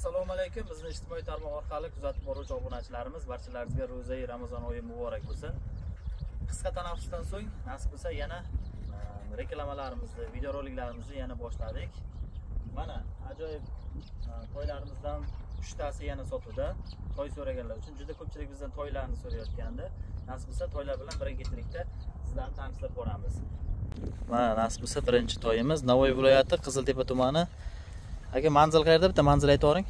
Assalomu alaykum. Bizni ijtimoiy tarmoq orqali kuzatib boruvchi obunachilarimiz, barchalaringizga ro'zai Ramazon oyi muborak bo'lsin. Qisqa tanaffusdan so'ng nasib bo'lsa yana reklamalarimizni, videoroliklarimizni yana boshladik. Mana ajoyib toylarimizdan 3 tasi yana sotuvda. Toy so'raganlar uchun juda ko'pchilik bizdan toylarni so'rayotgandi. Nasib bo'lsa toylar bilan birgalikda sizlarni tanishtirib boramiz. Mana nasib bo'lsa birinchi toyimiz Navoiy viloyati Qiziltepa tumani. Aka, manzil qayerda? Bitta manzil aytib oring.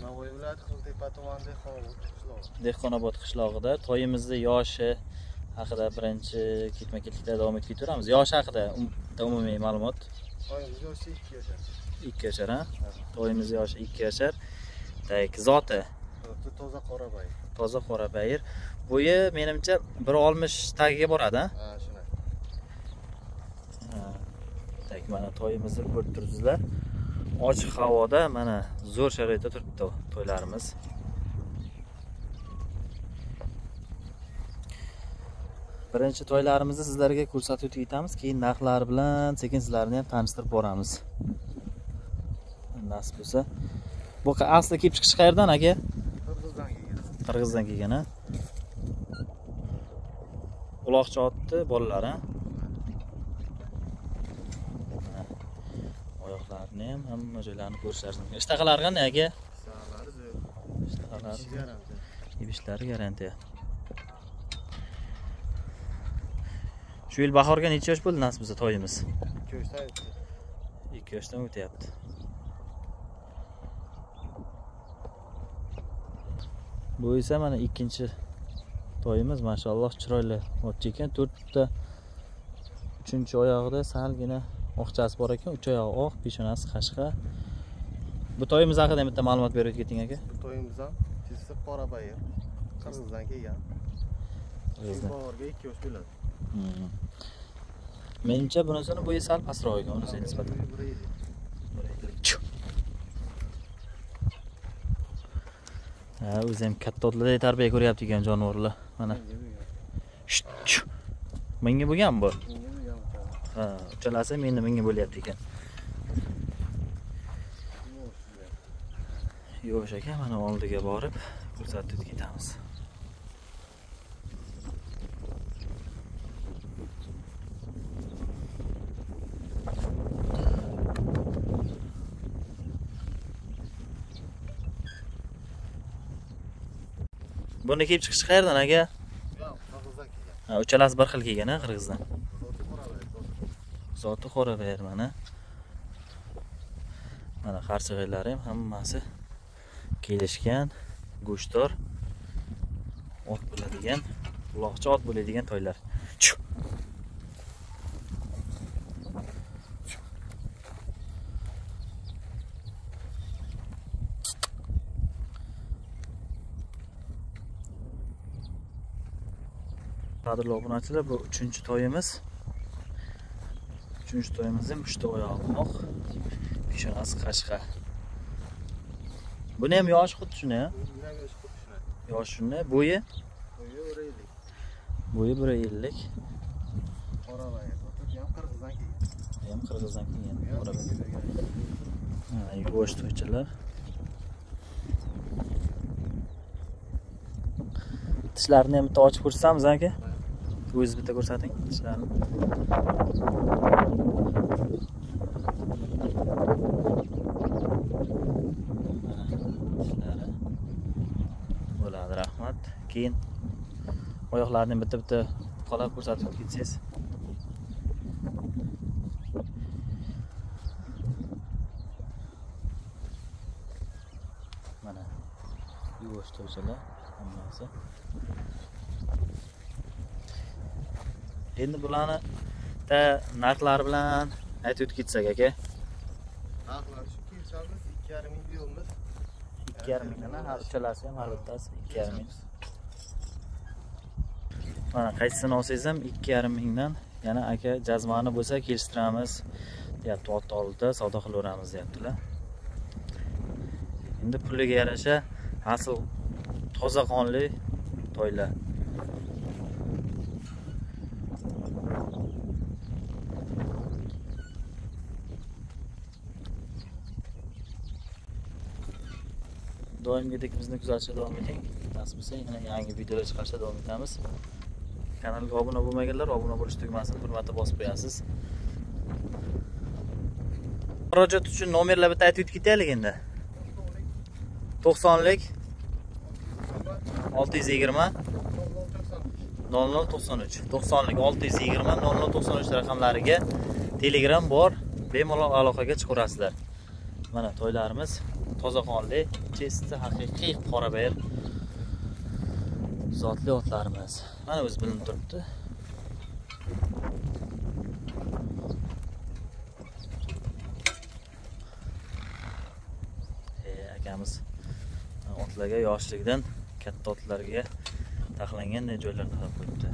Navoiy viloyati Qiziltepa tumani Dehqonobod qishlog'i. Dehqonobod qishlog'ida toyimizni yoshi haqida birinchi ketma-ketlikda davom etib ketaveramiz. Yoshi haqida umumiy ma'lumot. Toyimiz yoshi 2 yashar. 2 yashar, ha? Toyimiz yoshi 2 yashar. Tak, zoti. Zoti toza qorabayir. Toza qorabayir. Bo'yi menimcha 1.60 tagiga boradi, ha? Ha, shunday. Tak, mana toyimizni ko'rib turibsizlar. Ochiq havoda mana zo'r sharoitda turibdi toylarimiz. Birinchi toylarimizni sizlarga ko'rsatib o'tib ketamiz, keyin narxlari bilan sekin sizlarni ham tanishtirib boramiz. Nasib bo'lsa. Bu asli kelib chiqishi qayerdan aka? Qirg'izdan kelgan. Qirg'izdan kelgan, ha? Uloqcha otdi bolalar, ha? Oyoqlarini ham hamma joylarini ko'rishlaringiz mumkin. Ishtaqalari qanday aka? Ishtaqalari zo'r. Ishtaqalari yemishlari garantiya. Shu yil bahorga necha yosh bo'ldi nasib bo'lsa toyimiz? 2 yoshdan o'tdi. 2 yoshdan o'tyapti. Bu esa mana ikkinchi toyimiz, mashalloh chiroyli otcha ekan. 4 ta 3-oyog'ida salgina oqchasi bor ekan, 3 oyog'i oq, peshonasi qashqa. Bu toyimiz haqida ham bitta ma'lumot berib keting aka. Bu toyimiz ham chizsi qorabayir, Qirg'izdan kelgan. Qirg'izdan. Bahorga 2 yosh bo'ladi. Menimcha bunisini bo'yi sal pastroq ekan, unisiga nisbatan. Ha, o'zi ham katta otlarda tarbiya ko'ryapti ekan jonivorlar. Mana. Menga bo'lgan bu. Ha, uchalasi ham endi menga bo'lyapti ekan. Yo'q ekan, mana oldiga borib ko'rsatib ketamiz. Buni kelib chiqishi qayerdan aka? Qirg'izdan kelgan. Ha, uchalasi bir xil kelgan, ha, Qirg'izdan. Zoti qorabayir mana. Mana qarchig'aylari ham hammasi kelishgan, go'shtdor ot bo'ladigan, uloqcha ot bo'ladigan toylar. Qadrli obunachilar, bu 3-toyimiz. 3-toyimiz ham 3 ta oyog'i oq, peshonasi qashqa. Buni ham yoshi xuddi shuni, ha? Buni ham yoshi xuddi shuni. Yoshi shuni, bo'yi? Bo'yi 1.50. Bo'yi 1.50. Qorabayir. Bu ham Qirg'izdan kelgan. Bu ham Qirg'izdan kelgan. Qorabayir. Ha, yuvosh toychalar. Tishlarini ham bitta ochib ko'rsatamiz aka. O'zingiz bitta ko'rsating tishlarini. Tishlari bo'ladi, rahmat. Keyin oyoqlarini bitta-bitta qolab ko'rsatib ketsangiz. Mana yuvosh toychalar hammasi. Endi bularni ta narxlari bilan aytib o'tib ketsak aka. Narxlari shu kelishamiz 2,5 ming deymiz. 2,5 mingdan har uchalasi ham har bittasi 2,5 ming. Mana qaysisini olsangiz ham 2,5 mingdan yana aka jazmani bo'lsa kelishtiramiz deyapti, ot oldida savdo qilaveramiz deyaptilar. Endi puliga yarasha asl toza qonli toylar. Doimgidek bizni kuzatishda davom eting. Nasib bo'lsa yana yangi videolar chiqarishda davom etamiz. Kanalga obuna bo'lmaganlar obuna bo'lish tugmasini bir marta bosib qo'yasiz. Murojaat uchun nomerlar bitta aytib o'tib ketaylik endi. 90lik 620 0093 90lik 620 0093 raqamlariga Telegram bor, bemalol aloqaga chiqarasizlar. Mana toylarimiz toza qonli, chesti haqiqiy qorabayir zotli otlarimiz. Mana o'zi bilinib turibdi. Akamiz otlarga yoshlikdan katta otlarga taxlanganday joylar taxlab qo'yibdi.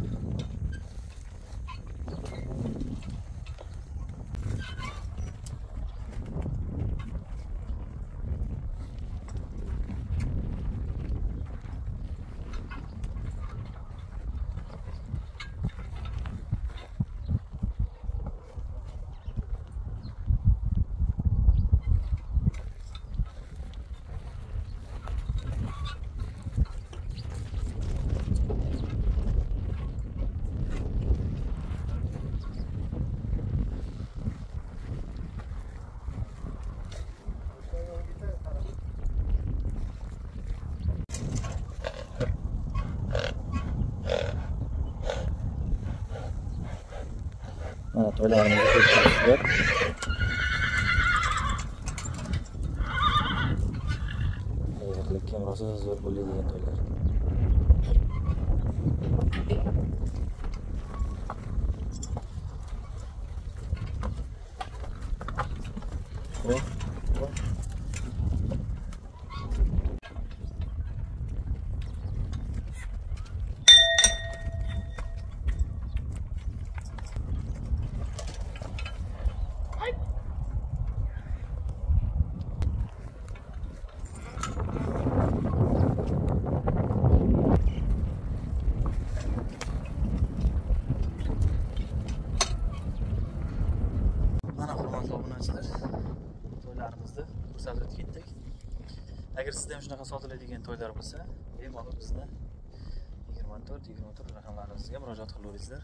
Mana toylarimizni ko'rib turibsizlar. Lekin rosa zo'r bo'ladigan toylar. Obunachilar, to'ylarimizni ko'rsatib o'tib ketdik. Agar sizda ham shunaqa sotiladigan to'ylar bo'lsa, bemalol bizni 24 24 raqamlarimizga murojaat qilaverasizlar.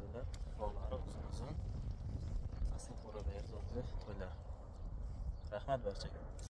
To'ylar bog'lari uzun-uzun, asl qo'rabayir zotli to'ylar. Rahmat barchaga.